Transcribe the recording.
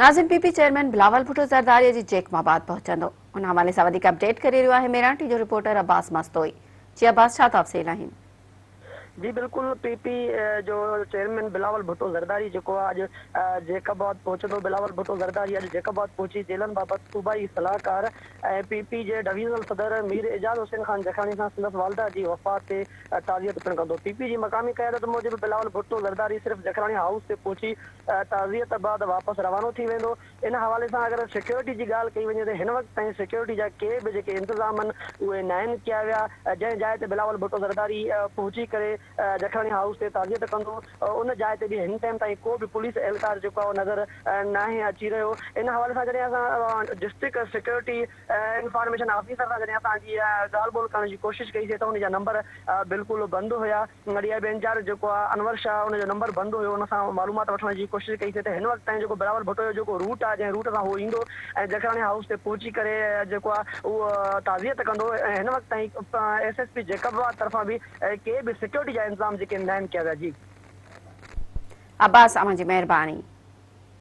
ناظرين P P chairman Bilawal Bhutto Zardari اڄ Jacob آباد پهچندو ان حوالي سان وڌيڪ اپڊيٽ ڪري رهيو آهي ميران ٽي جو رپورٽر عباس مستوئي جي عباس ڇا تفصيل آهن. جي بلڪل پي پي جو چيئرمين بلاول ڀٽو زرداري جيڪو آهي اڄ جيڪب آباد پهچندو بلاول ڀٽو زرداري اڄ جيڪب آباد پهچي جيلن بابت صوبائي صلاحڪار ۽ پي پي جي ڊويزنل صدر مير اعجاز حسين خان جکراڻي سان سندس والده جي وفات تي تعزيت پڻ ڪندو پي پي جي مقامي قيادت موجب بلاول ڀٽو زرداري صرف جکراڻي هائوس تي پهچي تعزيت بعد واپس روانو ٿي ويندو. ان حوالي سان اگر سيڪيورٽي جي ڳالهه ڪئي وڃي ته هن وقت تائين سيڪيورٽي جا ڪي به جيڪي انتظام آهن اهي ناهن ڪيا ويا جنهن جاء تي بلاول ڀٽو زرداري پهچي ڪري جکراڻي هائوس تي تعزيت ڪندو ان جاء تي به هن ٽائيم تائين ڪو به پوليس اهلڪار جيڪو آهي نظر ناهي اچي رهيو ان حوالي سان جڏهن اسان ڊسٽرڪٽ سيڪيورٽي انفارميشن آفيسر سان جڏهن اسان جي ڳالهه ٻولهه ڪرڻ جي ڪوشش ڪئي سي ته ان جا نمبر بلڪل بند هيا ڊي I B incharge جيڪو آهي انور شاهه ان جو نمبر بند هيو ان سان معلومات وٺڻ جي ڪوشش ڪئي سي ته هن وقت تائين جيڪو بلاول ڀٽو جو جيڪو روٽ آهي جنهن روٽ سان هو ايندو ۽ جکراڻي هائوس تي پهچي ڪري جيڪو آهي اهو تعزيت ڪندو ۽ هن وقت تائين ايس ايس پي جيڪب آباد طرفان به ڪي به سيڪيورٽي جا انتظام جيڪي ناهن ڪيا ويا جي. عباس اوهان جي مهرباني.